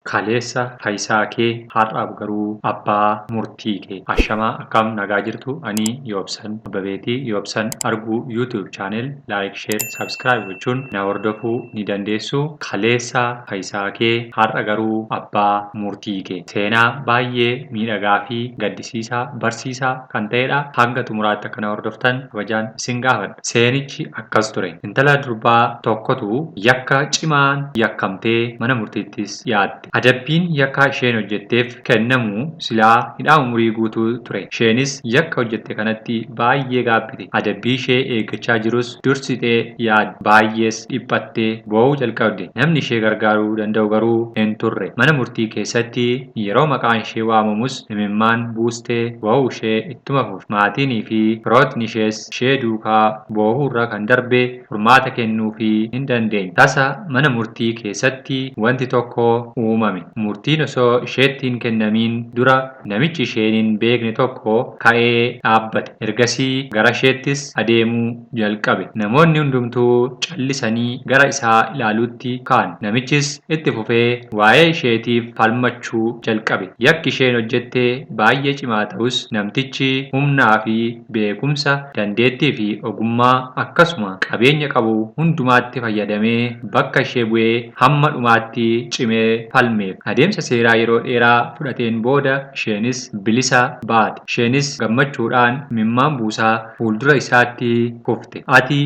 Kaleessa fayyisaa kee har'aaf garuu abbaa murtii kee. Ashamaa akkam nagaa jirtu ani Yoobsan Abbabeetii Yoobsan Arguu YouTube channel like, share, subscribe gochuun na hordofuu ni dandeessu. Kaleessa fayyisaa kee har'a garuu abbaa murtii kee. Seenaa baay'ee miidhagaa fi gaddisiisaa barsiisaa kan ta'edha. Hanga xumuraatti akka na hordoftan kabajaan isin gaafadha. Seenichi akkas ture. Intala durbaa tokkotu yakka cimaan yakkamtee mana murtiittis dhiyaatte. Adabbiin yakka isheen hojjetteef kennamu silaa hidhaa umurii guutuu ture. Isheenis yakka hojjette kanatti baay'ee gaabbite. Adabbii ishee eeggachaa jirus dursitee yaadde. Baay'ees dhiphattee boo'uu jalqabde. Namni ishee gargaaruu danda'u garuu hin turre. Mana murtii keessatti yeroo maqaan ishee waamamus imimmaan buustee boo'uu ishee ittuma fufte. Maatiinii fi firootni ishees ishee duukaa boo'uurra kan darbe furmaata kennuufii hin dandeenye. Tasa mana murtii keessatti wanti tokko uumame. Murtiin osoo isheetti hin kennamiin dura namichi isheen hin beekne tokko ka'ee dhaabbate. Ergasii gara isheettis adeemuu jalqabe. Namoonni hundumtuu callisanii gara isaa ilaaluutti ka'an. Namichis itti fufee waa'ee isheetiif falmachuu jalqabe. Yakki isheen hojjette baay'ee cimaa ta'us namtichi humnaa fi beekumsa, dandeettii fi ogummaa akkasuma qabeenya qabu hundumaatti fayyadamee bakka ishee bu'ee hamma dhumaatti cimee falmeef. Adeemsa seeraa yeroo dheeraa fudhateen booda isheenis bilisa baate. Isheenis gammachuudhaan imimmaan buusaa fuuldura isaatti kufte. Ati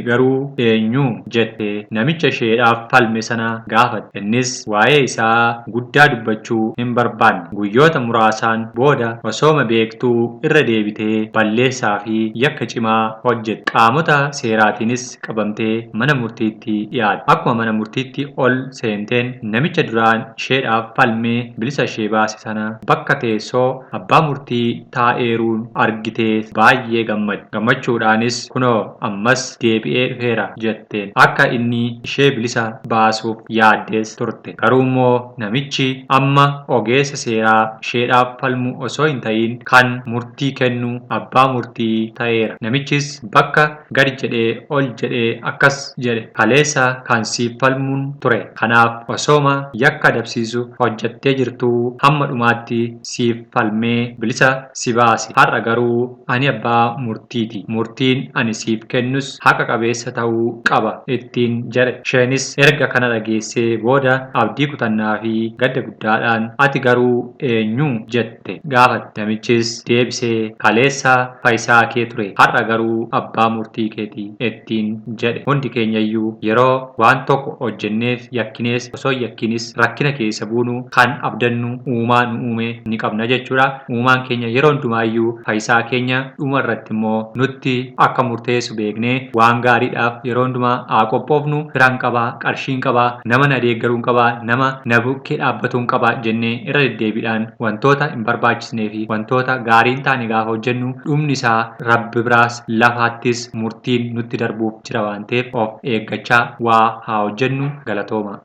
garuu eenyu jette namicha isheedhaaf falme sana gaafatte. Innis waa'ee isaa guddaa dubbachuu hin barbaanne. Guyyoota muraasaan booda osooma beektuu irra deebitee balleessaa fi yakka cimaa hojjette. Qaamota seeraatiinis qabamtee mana murtiitti dhiyaatte. Akkuma mana murtiitti ol seenteen namicha duraan isheedhaaf falmee bilisa ishee baase sana bakka teessoo abbaa murtii taa'eeruun argitee baay'ee gammadde. Gammachuudhaanis kunoo ammas deebi'ee dhufeera jetteen. Akka inni ishee bilisa baasuuf yaaddees turte. Garuu immoo namichi amma ogeessa seeraa isheedhaaf falmu osoo hin ta'in kan murtii kennu abbaa murtii ta'eera. Namichis bakka gadi jedhee ol jedhee akkas jedhe. Kaleessa kan siif falmuun ture. Kanaaf osooma yakka adabsiisu hojjettee jirtuu hamma dhumaatti siif falmee bilisa si baase. Har'a garuu ani abbaa murtiiti. Murtiin ani siif kennus haqa qabeessa ta'uu qaba ittiin jedhe. Isheenis erga kana dhageessee booda abdii kutannaa fi gadda guddaadhaan ati garuu eenyu jette gaafatte. Namichis deebisee kaleessa fayyisaa kee ture. Har'a garuu abbaa murtii keeti ittiin jedhe. Hundi keenyayyuu yeroo waan tokko hojjenneef yakkinees osoo yakkinis rakkina keessa buunu kan abdannu uumaa nu uume ni qabna jechuudha. Uumaan keenya yeroo hundumaayyuu fayyisaa keenya dhuma irratti immoo nutti akka murteessu beeknee waan gaariidhaaf yeroo hundumaa haa qophoofnu. Firaan qabaa, qarshiin qabaa, nama na deeggaruun qabaa, nama na bukkee dhaabbatuun qabaa jennee irra deddeebiidhaan wantoota hin barbaachisnee fi wantoota gaarii hin taane gaafa hojjennu dhumni isaa rabbi biraas lafaattis murtiin nutti darbuuf jira waan ta'eef of eeggachaa waa haa hojjennu. Galatooma.